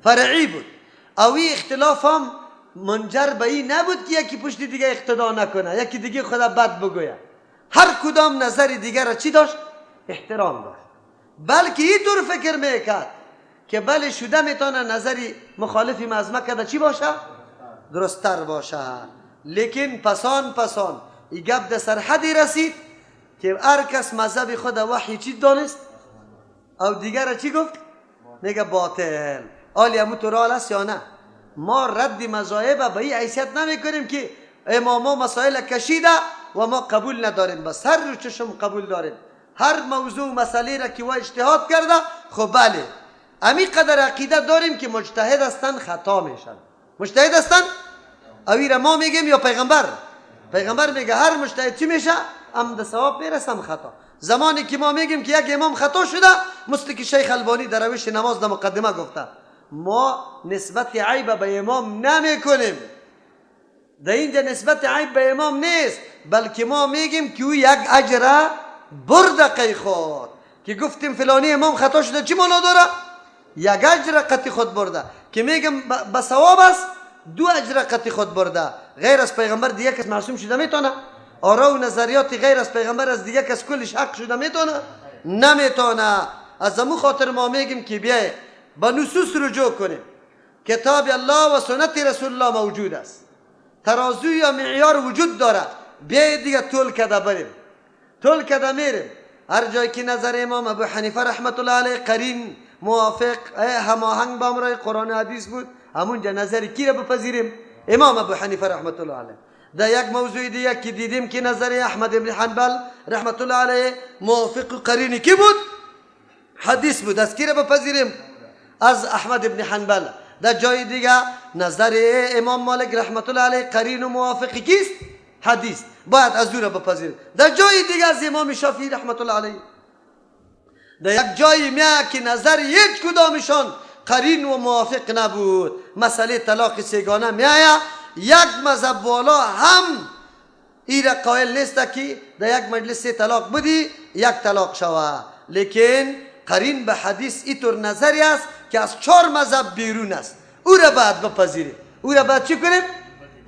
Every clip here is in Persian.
فرعی بود. او این اختلاف هم منجر به این نبود که یکی پشت دیگه اقتدا نکنه، یکی دیگه خدا بد بگویه. هر کدام نظر دیگه را چی داشت؟ احترام داشت. بلکه اینطور فکر میکرد که بله شده میتونه نظری مخالفی مزمه کرده چی باشه؟ درستتر باشه. لیکن پسان پسان این گپ در سرحدی رسید که هر کس مذهب خود وحی چی دانست او دیگر را چی گفت؟ میگه باطل. آلی امو تو رال است یا نه؟ ما رد مذاهب به این حیثیت نمی کنیم که اماما مسائل کشیده و ما قبول نداریم. بس هر رو چشم قبول داریم، هر موضوع و مسئله را که وا اجتهاد کرده، خب بله امی قدر عقیده داریم که مجتهد هستن خطا میشن. مجتهد هستن اوی را ما میگیم یا پیغمبر؟ پیغمبر میگه هر مجتهد چی میشه؟ هم ده ثواب میرسه هم خطا. زمانی که ما میگیم که یک امام خطا شده، مثل که شیخ البانی در روش نماز در مقدمه گفته، ما نسبت عیب به امام نمیکنیم. در اینجا نسبت عیب به امام نیست، بلکه ما میگیم که او یک اجر برد قی خود که گفتیم فلانی امام خطا شده، چی معنا داره؟ یک اجر قطی خود برده. که میگم به ثواب است، دو اجر قطی خود برده. غیر از پیغمبر دیگه کس معصوم شده میتونه؟ آرا و نظریات غیر از پیغمبر از دیگه کس کلش حق شده میتونه؟ نمیتونه. از امو خاطر ما میگیم که بیای با نصوص رجوع کنیم. کتاب الله و سنت رسول الله موجود است، ترازو یا معیار وجود داره. بیای دیگه طول کده بریم، طول کده میریم. هر جایی که نظر امام ابو حنیفه رحمت الله علیه قرین موافق هماهنگ با امرای قرآن و حدیث بود، همونجا نظر کی را بپذیریم؟ امام ابو حنیفه رحمت الله علیه. در یک موضوع دیگه که دیدیم که نظر احمد بن حنبل رحمت الله علیه موافق و قرین کی بود؟ حدیث بود. از کی را بپذیریم؟ از احمد بن حنبل. در جای دیگه نظر امام مالک رحمت الله علیه قرین و موافق کیست؟ حدیث. باید از او را بپذیریم. در جای دیگه از امام شافعی رحمت الله علیه. در یک جایی میاد که نظر هیچ کدامشان قرین و موافق نبود، مسئله طلاق سگانه میآید، یک مذهب والا هم ایره قائل نیست که در یک مجلس سه طلاق بدی یک طلاق شوه، لیکن قرین به حدیث اینطور نظری است که از چهار مذهب بیرون است. او را باید بپذیریم. او را باید چی کنیم؟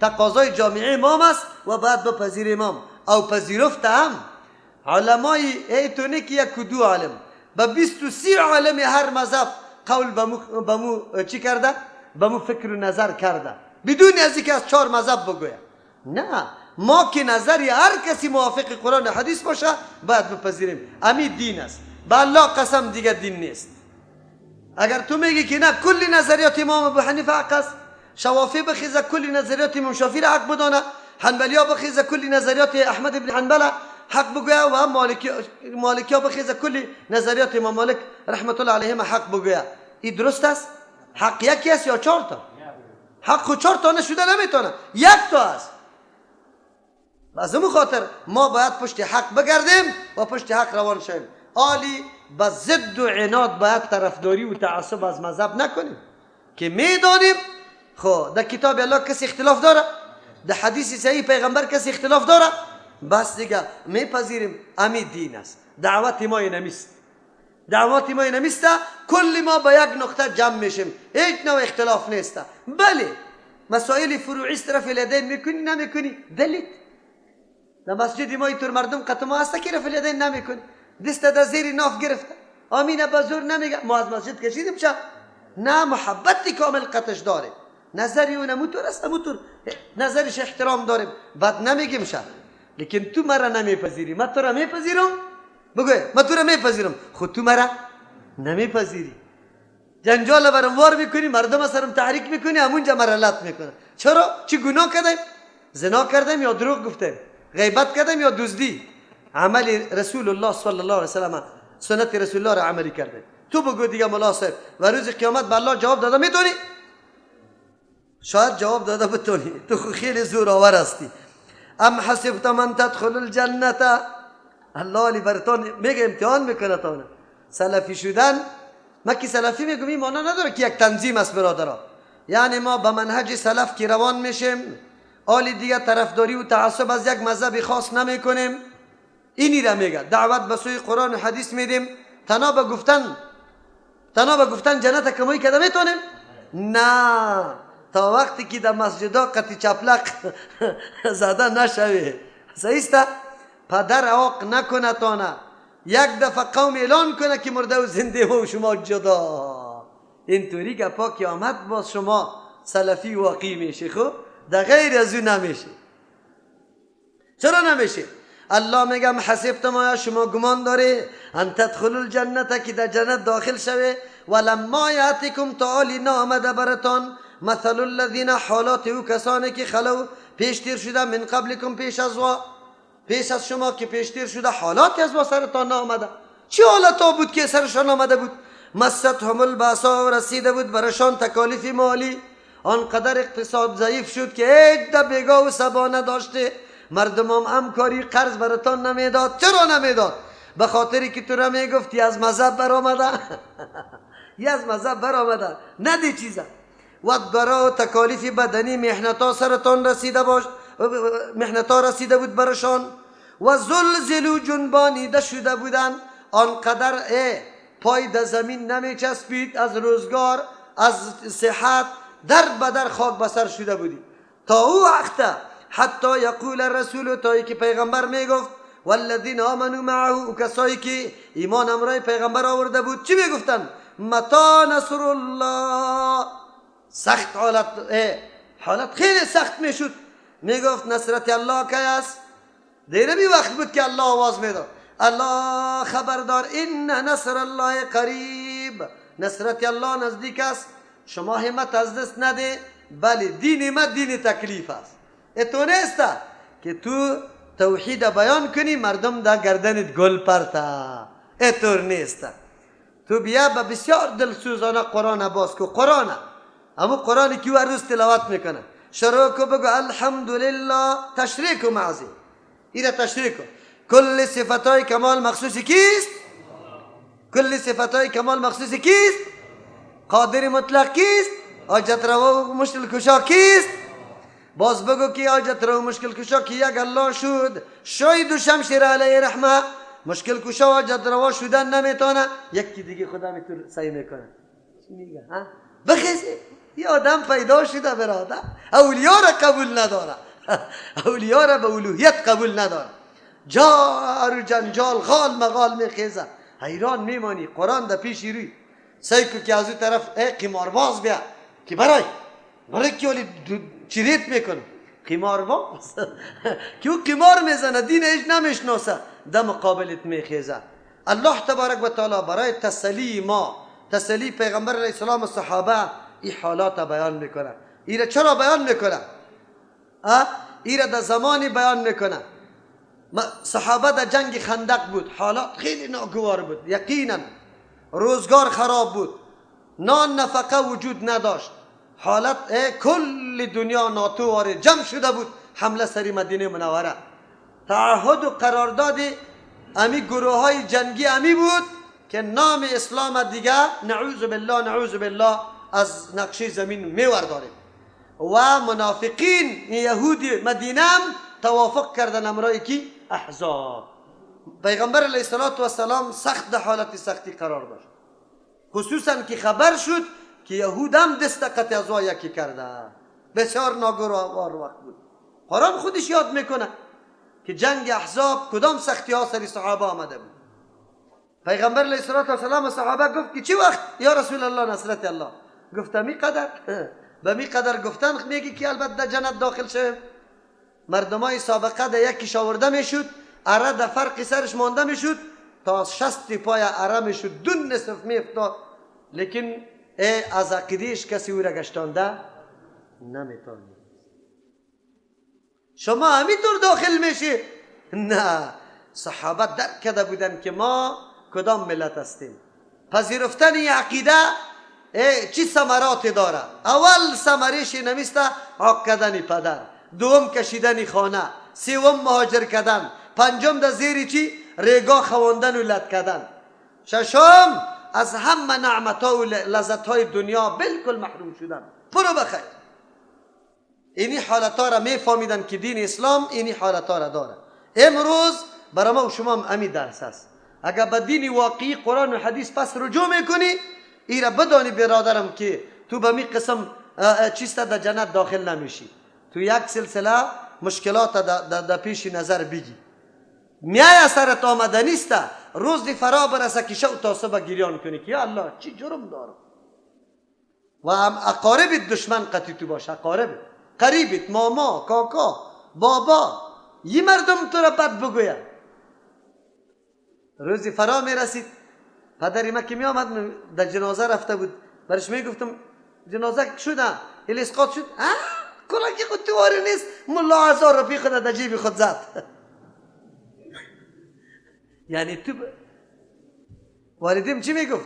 تقاضای جامعه امام است و باید بپذیریم امام. او پذیرفته هم علمای ایتونه که یک دو عالم به 23 عالم هر مذهب قول بمو چی کرده؟ بمو فکر و نظر کرده بدون از اینکه از چهار مذهب بگوید. نه، ما که نظری هر کسی موافق قرآن و حدیث باشه باید بپذیریم. امی دین است. به الله قسم دیگه دین نیست. اگر تو میگی که نه کل نظریات امام ابو حنیفه حق است، شوافی بخیزه کل نظریات امام شافعی را حق بدانه، حنبلی بخیزه کل نظریات احمد بن حنبل حق بگویه و مالکی بخیزه کل نظریات امام مالک رحمت الله علیهم حق بگویه، این درست است؟ حق یکی است یا چهار تا؟ حق خود چهار تا نشده نمیتونه، یک تا است. از اون خاطر ما باید پشت حق بگردیم و پشت حق روان شویم. آلی به ضد و عناد باید طرفداری و تعصب از مذهب نکنیم که میدانیم خب در کتاب الله کسی اختلاف داره، در حدیث صحیح پیغمبر کسی اختلاف داره، بس دیگه میپذیریم. امی دین است. دعوت ما اینمیست، دعوت ما اینمیست. کل ما به یک نقطه جمع میشیم، هیچ نوع اختلاف نیست. بله مسائل فروعی است، رفع الیدین میکنی نمیکنی دلیل. در مسجد ما اینطور مردم قطع هست که رفع الیدین نمیکنی، دست در زیر ناف گرفته، آمین به زور نمیگه. ما از مسجد کشیدیم چه؟ نه، محبت کامل قطش داره، نظری اون همونطور است، همونطور نظرش احترام داریم، بعد نمیگیم شه. لیکن تو مرا نمیپذیری، من تو را میپذیرم. بگو من تو را میپذیرم، خود تو مرا نمیپذیری. جنجال برم وار میکنی، مردم سرم تحریک میکنی، همونجا مرا لط میکنه. چرا؟ چی گناه کردیم؟ زنا کردیم یا دروغ گفتیم؟ غیبت کردیم یا دزدی؟ عمل رسول الله صلی الله علیه وسلم، سنت رسول الله را عملی کرده. تو بگو دیگه ملا صاحب، و روز قیامت به الله جواب داده میتونی؟ شاید جواب داده بتونی، تو خیلی زور آور هستی. ام حسبت من تدخل الجنه، الله علی برتون میگه امتحان میکنه تانه. سلفی شدن، ما که سلفی میگم این معنی نداره که یک تنظیم است برادرها. یعنی ما به منهج سلف که روان میشیم، آلی دیگه طرفداری و تعصب از یک مذهب خاص نمیکنیم. اینی را میگه دعوت به سوی قرآن و حدیث میدیم. تنها به گفتن، تنها به گفتن جنت کمایی کده میتونیم؟ نه، تا وقتی که در مسجدها قطی چپلق زده نشوی. صحیح است؟ پدر عاق نکنه تانه، یک دفعه قوم اعلان کنه که مرده و زنده و شما جدا. اینطوری گپا که آمد باز شما سلفی واقعی میشه. خب در غیر از او نمیشه. چرا نمیشه؟ الله میگم حسبتم، آیا شما گمان داره ان تدخلوا الجنة که در جنت داخل شوه، ولما یاتکم تا حالی نامده برتان مثل الذین حالات او کسانی که خلو پیشتیر شده، من قبلکم پیش از وا، پیش از شما که پیشتیر شده، حالات از وا سرتان نامده. چه حالت ها بود که سرشان آمده بود؟ مستهم الباسا، رسیده بود برشان تکالیف مالی، آنقدر اقتصاد ضعیف شد که هیچ بیگاه و سبا نداشته، مردم هم همکاری قرض براتان نمیداد. چرا نمیداد؟ به خاطری که تو را میگفتی از مذهب برآمده، یه از مذهب برآمده ندی چیزا. و برا تکالیف بدنی، محنتا سرتان رسیده باش، محنتا رسیده بود برشان، و زلزلو جنبانیده شده بودن، آنقدر پای در زمین نمیچسبید، از روزگار از صحت در بدر خاک بسر شده بودی تا او وقت حتی یقول الرسول، تا که پیغمبر میگفت، والذین آمنوا معه، و کسایی که ایمان امرای پیغمبر آورده بود چی میگفتن؟ متا نصر الله. سخت حالت، حالت خیلی سخت میشد. میگفت نصرت الله کی است؟ دیره وقت بود که الله آواز میداد، الله خبردار، ان نصر الله قریب، نصرت الله نزدیک است، شما همت از دست نده، بله دین ما دین تکلیف است. اتو نیست که تو توحید بیان کنی مردم در گردنت گل پرتا، اتور نیست. تو بیا به بسیار دلسوزانه قرآن باز کو، قرآن امو قرآنی که هر روز تلاوت میکنه، شروع کو بگو الحمدلله، تشریح کو معزی ایره تشریح کو. کل صفتهای کمال مخصوص کیست؟ کل صفتهای کمال مخصوص کیست؟ قادر مطلق کیست؟ حاجت روا و مشکل کشا کیست؟ باز بگو که حاجت روا و مشکل کشا که یک الله شد، شاید و شمشیر علیه رحمه، مشکل کشا و حاجت روا شدن نمیتونه، یکی دیگه خدا میتونه سعی میکنه. چی میگه؟ ها؟ بخیزه یه آدم پیدا شده برادر، اولیا را قبول نداره، اولیا را به الوهیت قبول نداره، جار و جنجال غال مغال میخیزه، حیران میمانی. قرآن در پیش روی سعی کو که از اون طرف قمارباز بیا که برای که ولی چریت میکنه، قمارباز که او قمار میزنه، دین هیچ نمیشناسه، در مقابلت میخیزه. الله تبارک و تعالی برای تسلی ما، تسلی پیغمبر علیه السلام و صحابه، این حالات بیان میکنه. ایره چرا بیان میکنه؟ ایره در زمانی بیان میکنه صحابه در جنگ خندق بود، حالات خیلی ناگوار بود، یقینا روزگار خراب بود، نان نفقه وجود نداشت، حالت کل دنیا ناتو جمع شده بود، حمله سری مدینه منوره. تعهد و قرارداد امی گروه های جنگی امی بود که نام اسلام دیگه نعوذ بالله نعوذ بالله از نقشه زمین میورداریم. و منافقین یهودی مدینه هم توافق کردن امرای کی؟ احزاب. پیغمبر علیه الصلاة والسلام سخت در حالت سختی قرار داشت، خصوصا که خبر شد که یهود هم دست قطع از یکی کرده. بسیار ناگوار وقت بود. قرآن خودش یاد میکنه که جنگ احزاب کدام سختی ها سری صحابه آمده بود. پیغمبر علیه الصلاة والسلام صحابه گفت که چی وقت یا رسول الله نصرت الله؟ گفت می قدر به می قدر گفتن میگی که البته در جنت داخل شویم. مردمای سابقه در یکی شاورده میشد، اره در فرق سرش مانده میشد تا 60 پای اره میشد، دو نصف میافتاد، لیکن از عقیدهش کسی او را گشتانده نمیتونه. شما همینطور داخل میشی؟ نه، صحابه درک کرده بودن که ما کدام ملت هستیم. پذیرفتن این عقیده چی ثمرات داره؟ اول ثمرش نمیسته عاق کردن پدر، دوم کشیدن خانه، سوم مهاجر کردن، پنجم در زیر چی؟ ریگا خواندن و لط کردن، ششم از همه نعمت ها و لذت های دنیا بالکل محروم شدن. برو بخیر. اینی حالت ها را میفهمیدن که دین اسلام اینی حالت ها را داره. امروز برای ما و شما هم امی درس است. اگر به دین واقعی قرآن و حدیث پس رجوع میکنی، ای را بدانی برادرم که تو به می قسم چیست در جنت داخل نمیشی. تو یک سلسله مشکلات در پیش نظر بگی، میای سرت آمده نیست، روز دی فرا برسه که شو تا صبح گریان کنی که یا الله چی جرم دارم. و هم اقارب دشمن قطعی تو باشه، اقارب قریبت، ماما، کاکا، بابا، یه مردم تو را بد بگوید. روزی فرا میرسید، پدری ما که می آمد در جنازه رفته بود، برش میگفتم جنازه شده اسقاط شد، کلاکی خود تواری نیست، ملا 1000 روپی خود در جیب خود زد. یعنی تو والدیم چی میگفت؟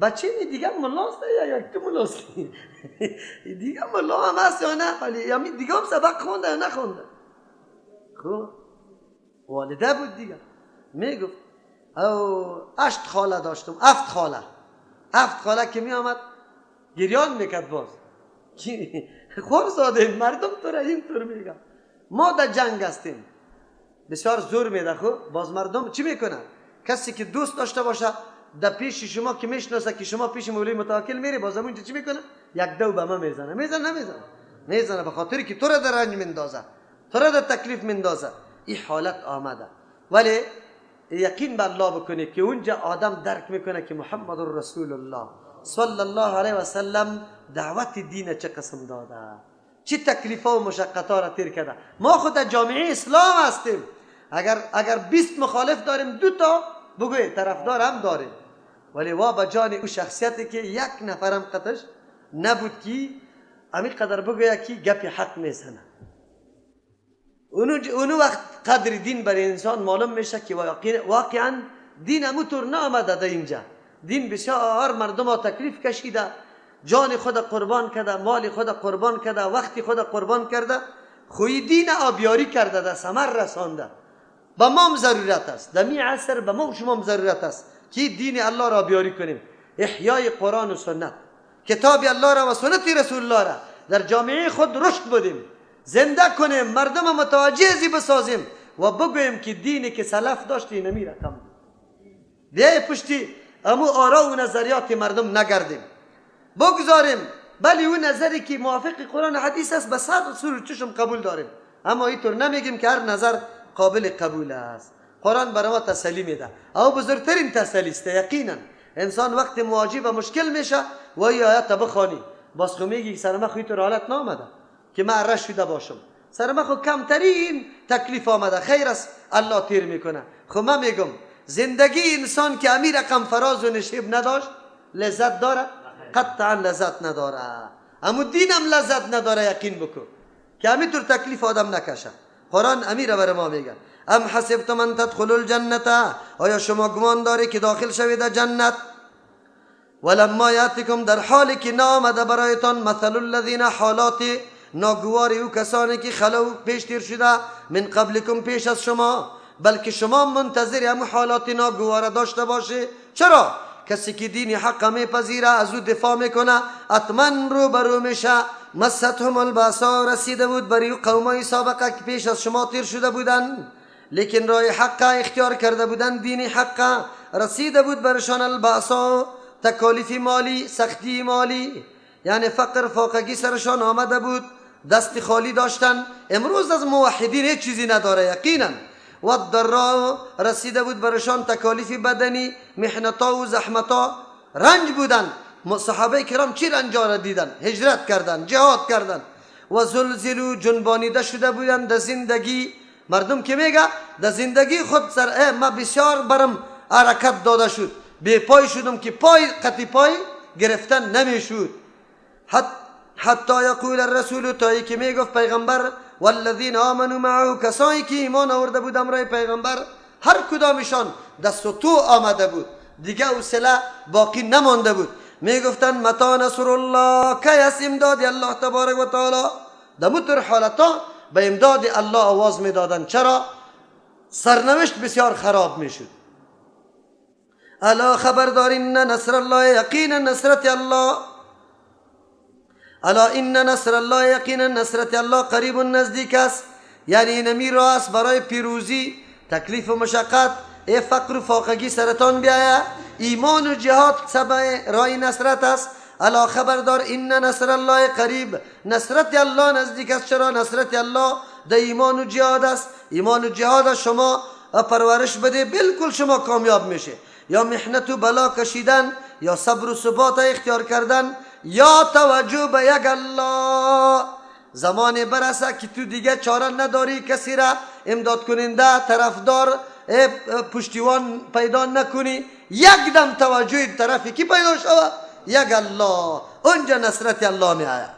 بچه دیگه ملاست یا تو ملاستی؟ دیگه ملا هم هست یا نه؟ یا دیگه هم سبق خونده یا نخونده؟ خب والده بود دیگه. میگفت او 8 خاله داشتم، 7 خاله، 7 خاله که می آمد گریان میکرد باز خور زاده مردم تو را اینطور میگن، ما در جنگ هستیم، بسیار زور میده. خب باز مردم چی میکنن؟ کسی که دوست داشته باشه در پیش شما که میشناسه که شما پیش مولوی متوکل میری، باز اونجا چی میکنه؟ یک دو به ما میزنه. میزنه نمیزنه؟ میزنه، به خاطر که تو را در رنج میندازه، تو را در تکلیف میندازه. این حالت آمده. ولی یقین به الله بکنه که اونجا آدم درک میکنه که محمد رسول الله صلی الله علیه و سلم دعوت دین چه قسم داده، چه تکلیفا و مشقتا را تیر کرده. ما خود در جامعه اسلام هستیم، اگر 20 مخالف داریم، 2 تا بگوی طرفدار هم داریم، ولی وا به جان او شخصیتی که یک نفرم قطش نبود که امی قدر بگویا که گپی حق میزنه. اونو وقت قدر دین برای انسان معلوم میشه که واقعا دین اموتور نامده در اینجا. دین بسیار مردم ها تکلیف کشیده، جان خود قربان کرده، مال خود قربان کرده، وقت خود قربان کرده، خوی دین آبیاری کرده، در ثمر رسانده. به ما هم ضرورت است، در می عصر به ما و شما هم ضرورت است که دین الله را آبیاری کنیم، احیای قرآن و سنت، کتاب الله را و سنت رسول الله را در جامعه خود رشد بدیم، زنده کنیم، مردم متوجه ازی بسازیم و بگوییم که دینی که سلف داشت اینمی رقم بود. بیای پشتی امو آرا و نظریات مردم نگردیم، بگذاریم بلی اون نظری که موافق قرآن و حدیث است به سر سر چشم قبول داریم، اما اینطور نمیگیم که هر نظر قابل قبول است. قرآن برای ما تسلی میده، او بزرگترین تسلی است. یقینا انسان وقت مواجه به مشکل میشه و این آیت بخوانی، باز خو میگی سر من خو اینطور حالت نامده که من رش شده باشم، سر من خو کمترین تکلیف آمده، خیر است الله تیر میکنه. خو من میگم زندگی انسان که امیر رقم فراز و نشیب نداشت لذت داره؟ قطعا لذت نداره. اما دینم لذت نداره، یقین بکن که همینطور تکلیف آدم نکشه. قرآن امیر بر ما میگه ام حسبتم ان تدخلوا الجنة، آیا شما گمان داری که داخل شوید در جنت؟ ولما یاتکم، در حالی که نامده برایتان مثل الذین، حالات ناگوار او کسانی که خلو پیش تیر شده، من قبلکم پیش از شما، بلکه شما منتظر هم حالات ناگواره داشته باشه. چرا؟ کسی که دین حق میپذیره، از او دفاع میکنه، حتما رو برو میشه. مستهم الباسا، رسیده بود برای قومای سابقه که پیش از شما تیر شده بودن، لیکن راه حق اختیار کرده بودن، دین حق رسیده بود برشان الباسا، تکالیف مالی، سختی مالی، یعنی فقر فاقگی سرشان آمده بود، دست خالی داشتن. امروز از موحدین هیچ چیزی نداره یقینا. و الضراء، رسیده بود برشان تکالیف بدنی، محنتا و زحمتا، رنج بودن. صحابه کرام چی رنجا را دیدن؟ هجرت کردن، جهاد کردن. و زلزلو، جنبانیده شده بودن در زندگی. مردم که میگه در زندگی خود سر ما بسیار برم حرکت داده شد، بی پای شدم که پای قطی پای گرفتن نمیشد. حتی یقول الرسول، تا که میگفت پیغمبر، والذین آمنوا معه، کسایی که ایمان آورده بود امرای پیغمبر، هر کدامشان دست و تو آمده بود، دیگه حوصله باقی نمانده بود. میگفتن متا نصر الله، کی است امداد الله تبارک و تعالی؟ در متر حالتا به امداد الله آواز میدادن. چرا؟ سرنوشت بسیار خراب میشد. الا خبردار، ان نصر الله، یقینا نصرت الله، الا ان نصر الله، یقینا نصرت الله قریب نزدیک است. یعنی اینمی راه است برای پیروزی، تکلیف و مشقت، ای فقر و فاقگی سرتان بیایه، ایمان و جهاد سبب راه نصرت است. الا خبردار، ان نصر الله قریب، نصرت الله نزدیک است. چرا؟ نصرت الله در ایمان و جهاد است. ایمان و جهاد شما پرورش بده، بالکل شما کامیاب میشه. یا محنت و بلا کشیدن، یا صبر و ثبات اختیار کردن، یا توجه به یک الله. زمان برسه که تو دیگه چاره نداری، کسی را امداد کننده، طرفدار، پشتیوان پیدا نکنی، یک دم توجه طرفی کی پیدا شود؟ یک الله. اونجا نصرت الله می آید.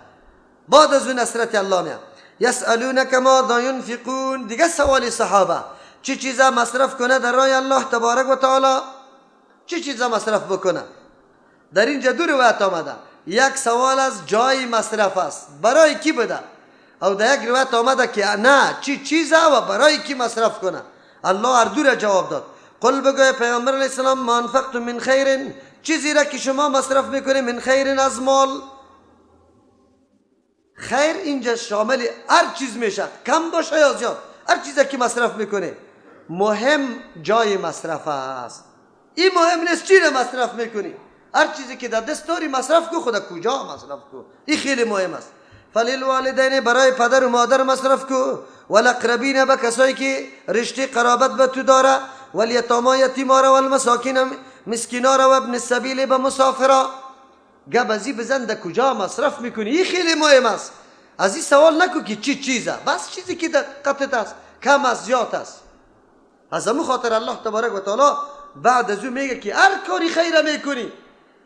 بعد از اون نصرت الله می آید. یسألونک ماذا ینفقون. دیگه سوال صحابه، چی چیزا مصرف کنه در راه الله تبارک و تعالی؟ چی چیزا مصرف بکنه؟ در اینجا دو روایت آمده. یک سوال از جای مصرف است، برای کی بده؟ او در یک روایت آمده که نه، چی چیزا و برای کی مصرف کنه؟ الله هر دو را جواب داد. قل بگوی پیغمبر علیه السلام، ما انفقتم من خیر، چیزی را که شما مصرف میکنه، من خیر از مال. خیر اینجا شامل هر چیز میشه، کم باشه یا زیاد، هر چیزی که مصرف میکنه، مهم جای مصرف است. این مهم نیست چی را مصرف میکنی، هر چیزی که در دست داری مصرف کو، خدا کجا مصرف کو، این خیلی مهم است. فللوالدین، برای پدر و مادر مصرف کو، والاقربین، به کسایی که رشته قرابت به تو داره، والیتاما، یتیما را، والمساکین، مسکینا را، و ابن السبیل، به مسافرا. گپ ازی بزن در کجا مصرف میکنی، این خیلی مهم است. از این سوال نکو که چی چیزه، بس چیزی که در قطعت است، کم است زیاد است. از همون خاطر الله تبارک و تعالی بعد از او میگه که هر کاری خیر میکنی،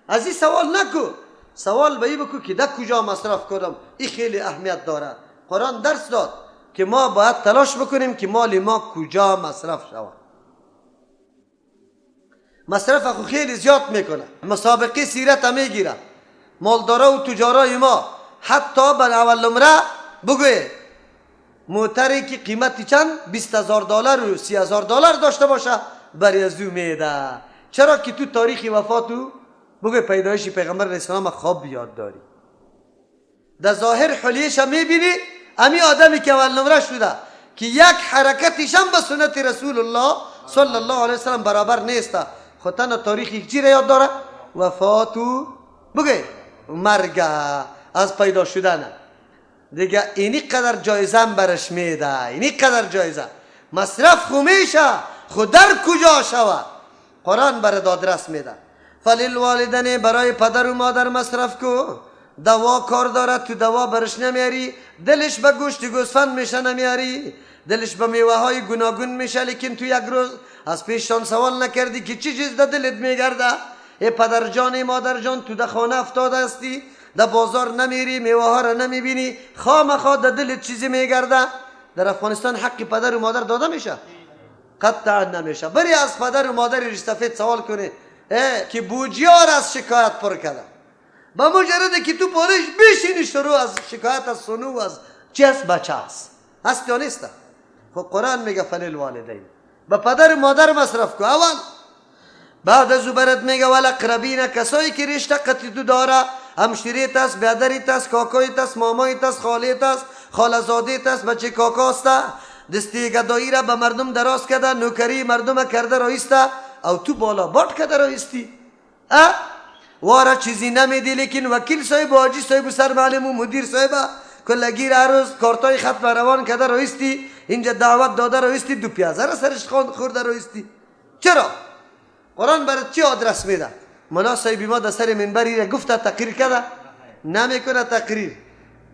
از این سوال نکو، سوال به این بکو که در کجا مصرف کنم. این خیلی اهمیت داره. قرآن درس داد که ما باید تلاش بکنیم که مال ما کجا مصرف شود. مصرف خو خیلی زیاد میکنه، مسابقه سیرت میگیره. مالدارا و تجارای ما حتی بر اول نمره بگوی موتری که قیمتی چند 20,000 دلار و 30,000 دلار داشته باشه برای از او میده. چرا که تو تاریخ وفاتو بگوی پیدایش پیغمبر علیه السلام خواب یاد داری. در ظاهر حلیش میبینی، امی آدمی که اول نمره شده که یک حرکتش هم به سنت رسول الله صلی الله علیه وسلم برابر نیست، خو تنها تاریخ یک چی را یاد داره؟ وفاتو بگوی مرگ از پیدا شدن. دیگه اینی قدر جایزه هم برش میده، اینی قدر جایزه مصرف خو میشه، خو در کجا شود؟ قرآن بر دادرس میده. فللوالدین، برای پدر و مادر مصرف کو. دوا کار داره، تو دوا برش نمیاری، دلش به گوشت گوسفند میشه نمیاری، دلش به میوه های گوناگون میشه، لیکن تو یک روز از پیششان سوال نکردی که چی چیز در دلت میگرده. ای پدر جان، ای مادر جان، تو در خانه افتاده هستی، در بازار نمیری، میوه ها را نمیبینی، خامخا در دلت چیزی میگرده. در افغانستان حق پدر و مادر داده میشه؟ قطعا نمیشه. بری از پدر و مادر ریش سفید سوال کنی که بوجیار از شکایت پر کرده، با مجرد که تو پالش بشینی شروع از شکایت از سنو از چی است؟ بچه است، هست یا نیست؟ خب قرآن میگه فللوالدین، به پدر و مادر مصرف کو اول. بعد از او برات میگه والاقربین، کسایی که رشته قطعی تو داره، همشیریت است، بیادریت است، کاکایت است، مامایت است، خالیت است، خاله‌زادیت است، بچه کاکاست، دستی گدایی را به مردم دراز کرده، نوکری مردم کرده رایسته، او تو بالا باد کرده رایستی، وارا چیزی نمیدی، لیکن وکیل صاحب و حاجی صاحب و سرمعلم و مدیر صاحب کلگیر هر روز کارتای خط روان کرده رایستی، اینجا دعوت داده رایستی، دو پیازه را سرش خورده رایستی. چرا؟ قرآن برات چی آدرس میده؟ ملا صاحب ما در سر منبری را گفته تقریر کرده نمیکنه تقریر.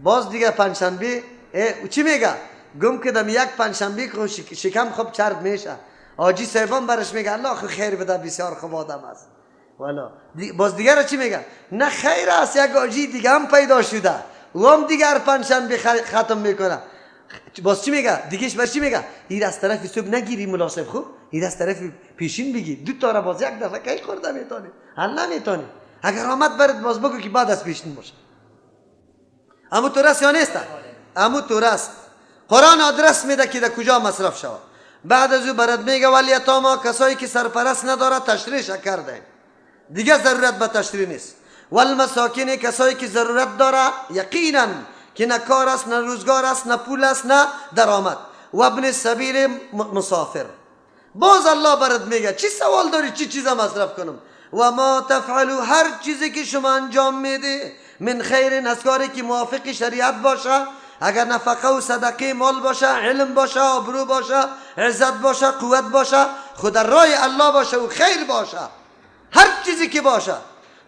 باز دیگه پنجشنبه چی میگه؟ گم کردم یک پنجشنبه که شکم خوب چرب میشه. حاجی صاحبان برش میگه الله خو خیر بده، بسیار خوب آدم است. والا باز دیگه را چی میگه؟ نه خیر است، یک حاجی دیگه هم پیدا شده، او هم دیگه هر پنجشنبه ختم میکنه. باز چی میگه؟ دیگهش بر چی میگه؟ این از طرف صبح نگیری ملا صاحب، خوب این از طرف پیشین بگی. دو تا را باز یک دفعه کی خورده میتونی؟ حل نمیتونی. اگر آمد برات باز بگو که بعد از پیشین باشه. امو تو راست یا نیست؟ امو تو راست. قرآن آدرس میده که در کجا مصرف شود. بعد از او برات میگه والیتاما، کسایی که سرپرست نداره، تشریح کرده، دیگه ضرورت به تشریح نیست. والمساکین، کسایی که ضرورت داره، یقینا که نه کار است، نه روزگار است، نه پول است، نه درآمد. و ابن السبیل، مسافر. باز الله برات میگه چی سوال داری؟ چی چیزا مصرف کنم؟ و ما تفعلوا، هر چیزی که شما انجام میده، من خیر، از کاری که موافق شریعت باشه، اگر نفقه و صدقه مال باشه، علم باشه، آبرو باشه، عزت باشه، قوت باشه، خود رای الله باشه و خیر باشه، هر چیزی که باشه،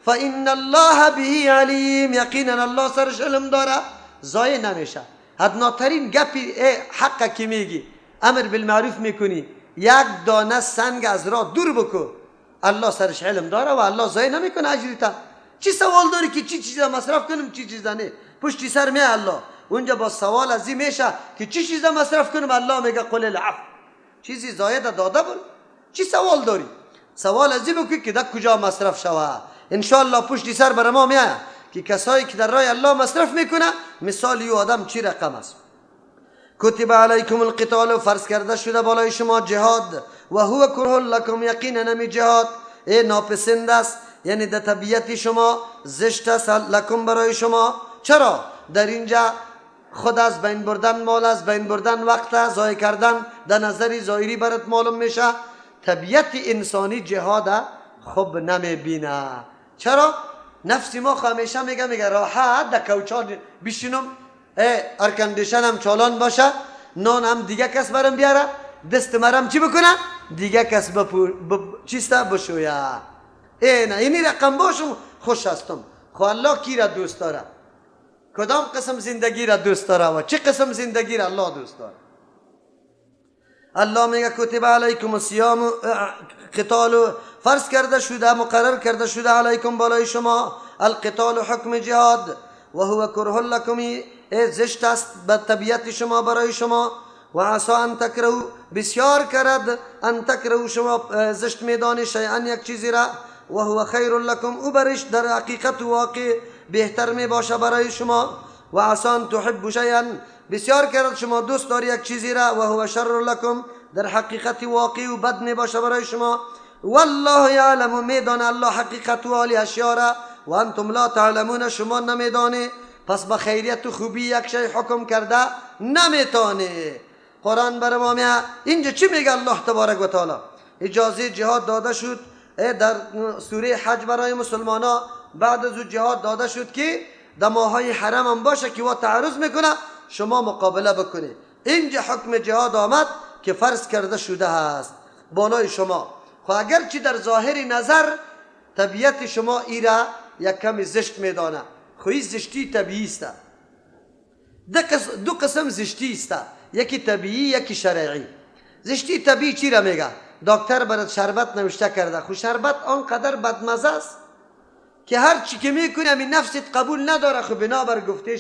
فإن الله به علیم، یقینا الله سرش علم داره، ضایع نمیشه. ادناترین گپی حق که میگی، امر بالمعروف میکنی، یک دانه سنگ از راه دور بکو، الله سرش علم داره و الله ضایع نمیکنه اجرتا. چی سوال داری که چی چیز مصرف کنم چی چیز نه؟ پشتی سر می الله اونجا با سوال از این میشه که چی چیز مصرف کنم، الله میگه قل العفو، چیزی زاید داده بر، چی سوال داری؟ سوال از این بکن که در کجا مصرف شوه. انشاءالله پشتی سر بر ما میاد که کسایی که در راه الله مصرف میکنه مثال یو آدم چی رقم است. کتب علیکم القتال، فرض کرده شده بالای شما جهاد، و هو کره لکم، یقینا نمی جهاد ای ناپسند است، یعنی در طبیعت شما زشت است، لکم برای شما. چرا؟ در اینجا خود از بین بردن مال است، بین بردن وقت است، ضایع کردن در نظر ظاهری برات معلوم میشه. طبیعت انسانی جهاد خوب نمیبینه. چرا؟ نفس ما همیشه میگه راحت در کوچان بشینم، air condition هم چالان باشه، نان هم دیگه کس برم بیاره، دست مرم چی بکنه؟ دیگه کس چیسته بشویه. ای نه اینی رقم باشم خوش هستم. خو الله کی را دوست داره؟ کدام قسم زندگی را دوست داره و چه قسم زندگی را الله دوست داره؟ الله میگه کتب علیکم الصیام قتال، فرض کرده شده، مقرر کرده شده علیکم بالای شما القتال حکم جهاد، و هو کره لکم، زشت است به طبیعت شما برای شما، و عسا ان تکرهوا، بسیار کرد ان تکرهوا شما زشت میدانی شیئا یک چیزی را، و هو خیر لکم، او برش در حقیقت واقع بهتر می باشه برای شما، و عسا ان تحبوا شیئا، بسیار کرد شما دوست داری یک چیزی را، و هو شر لکم، در حقیقت واقع و بد می باشه برای شما. والله یعلم، میدان الله حقیقت و عالی اشیاء را، و انتم لا تعلمون، شما نمیدانی. پس با خیریت و خوبی یک شی حکم کرده نمیتونه. قرآن بر ما میگه اینجا چی میگه الله تبارک و تعالی؟ اجازه جهاد داده شد در سوره حج برای مسلمان ها. بعد از او جهاد داده شد که در ماهای حرم هم باشه که وا تعرض میکنه شما مقابله بکنید. اینجا حکم جهاد آمد که فرض کرده شده است بالای شما. خب اگرچه در ظاهر نظر طبیعت شما ایرا یک کمی زشت میدانه، خو این زشتی طبیعی است. دو قسم زشتی است، یکی طبیعی یکی شرعی. زشتی طبیعی چی را میگه؟ دکتر برات شربت نوشته کرده، خو شربت آنقدر بدمزه است که هر چی که میکنی همین نفست قبول نداره. خو بنابر گفته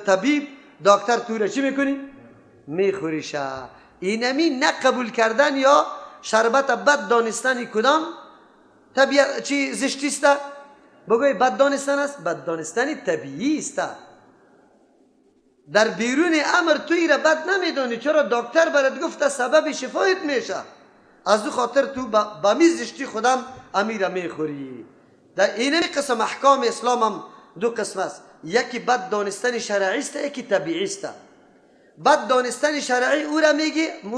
طبیب دکتر تو را چی میکنی؟ میخوریشه. اینمی نه قبول کردن یا شربت بد دانستن کدام طبیعت چی زشتی است؟ بگوی بد دانستن است، بد دانستن طبیعی است. در بیرون امر توی را بد نمیدانی، چرا دکتر برات گفته سبب شفایت میشه، از او خاطر تو با می زشتی خودم امیر میخوری. در این قسم احکام اسلام هم دو قسم است، یکی بد دانستن شرعی است، یکی طبیعی است. بد دانستن شرعی او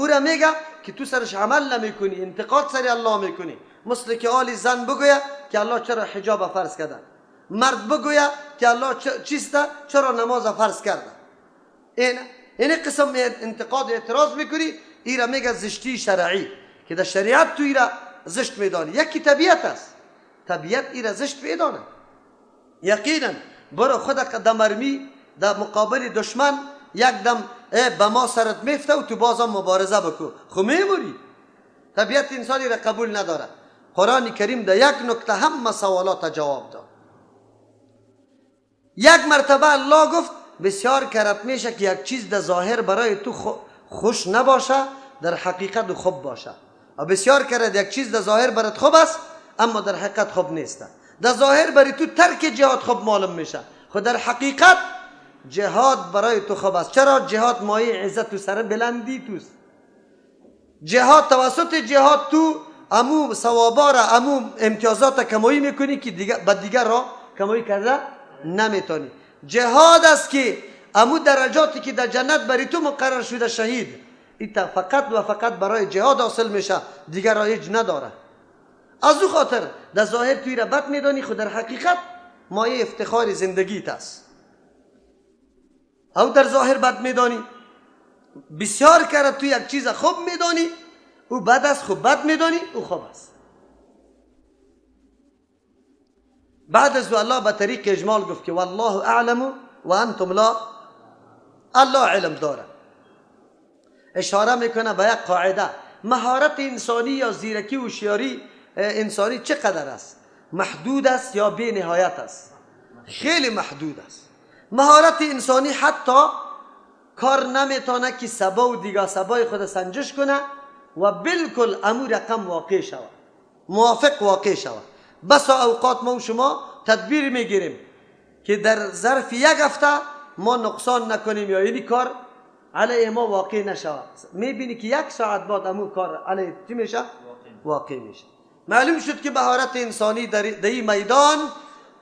را میگه که تو سرش عمل نمیکنی، انتقاد سر الله میکنی. مثل که آلی زن بگویه که الله چرا حجاب فرض کرده، مرد بگویه که الله چیست چرا نماز فرض کرده. این قسم انتقاد اعتراض میکنی، ایرا میگه زشتی شرعی که در شریعت تو ایرا زشت میدانی. یکی طبیعت است، طبیعت ایرا زشت میدانه. یقینا برو خود دمرمی در مقابل دشمن یک دم به ما سرت میفته و تو بازم مبارزه بکو، خو میموری. طبیعت انسانی را قبول نداره. قرآن کریم در یک نکته همه سوالات جواب داد. یک مرتبه الله گفت بسیار کرت میشه که یک چیز در ظاهر برای تو خوش نباشه، در حقیقت خوب باشه. و بسیار کرد یک چیز در ظاهر برات خوب است اما در حقیقت خوب نیست. در ظاهر برای تو ترک جهاد خوب معلوم میشه، خود در حقیقت جهاد برای تو خوب است. چرا؟ جهاد مایه عزت و سر بلندی توست. جهاد توسط جهاد تو امو ثوابا را، امو امتیازات کمایی میکنی که دیگه با دیگر را کمایی کرده نمیتونی. جهاد است که امو درجاتی که در جنت برای تو مقرر شده شهید، این فقط و فقط برای جهاد حاصل میشه، دیگر را هیچ نداره. از او خاطر در ظاهر توی را بد میدانی، خود در حقیقت مایه افتخار زندگیت است. او در ظاهر بد میدانی، بسیار کرد تو یک چیز خوب میدانی، او بد است، خوب بد میدانی، او خوب است. بعد از الله به طریق اجمال گفت که والله اعلم و انتم لا، الله علم داره. اشاره میکنه به یک قاعده، مهارت انسانی یا زیرکی و هوشیاری انسانی چقدر است؟ محدود است یا بی نهایت است؟ خیلی محدود است. مهارت انسانی حتی کار نمیتونه که سبا و دیگه سبای خود سنجش کنه و بالکل امو رقم واقع شود، موافق واقع شود. بسا اوقات ما و شما تدبیر میگیریم که در ظرف یک هفته ما نقصان نکنیم یا اینی کار علیه ما واقع نشود. میبینی که یک ساعت بعد امو کار علیه چی میشه؟ واقع میشه. معلوم شد که مهارت انسانی در این میدان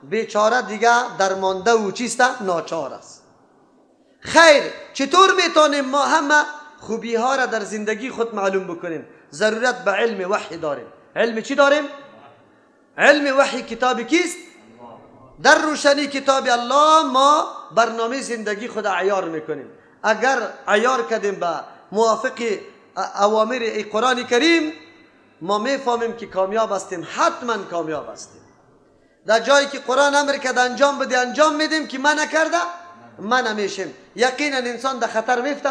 بیچاره دیگه درمانده و چیست؟ ناچار است. خیر، چطور میتونیم ما همه خوبی ها را در زندگی خود معلوم بکنیم؟ ضرورت به علم وحی داریم. علم چی داریم؟ علم وحی کتاب کیست؟ در روشنی کتاب الله ما برنامه زندگی خود عیار میکنیم. اگر عیار کردیم به موافق اوامر قرآن کریم، ما میفهمیم که کامیاب هستیم، حتما کامیاب هستیم. در جایی که قرآن امر کرد انجام بده انجام میدیم، که من نکرده من نمیشیم. یقینا انسان در خطر میفته؟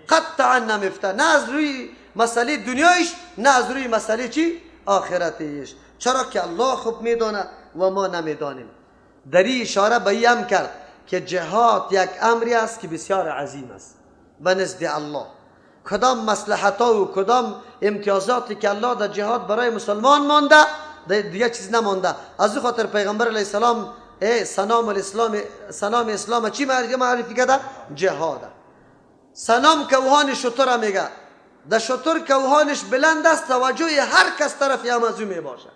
قطعا نمیفته، نه از روی مسئله دنیایش، نه از روی مسئله چی؟ آخرتش. چرا که الله خوب میدانه و ما نمیدانیم. در این اشاره به این کرد که جهاد یک امری است که بسیار عظیم است به نزد الله. کدام مصلحت ها و کدام امتیازاتی که الله در جهاد برای مسلمان مانده، دیگه چیز نمانده. از او خاطر پیغمبر علیه السلام سنام الاسلام، سنام اسلام چی معرفی کرده؟ جهاد. سنام کوهان شتر میگه، در شتر کوهانش بلند است، توجه هر کس طرف هم از او میباشه.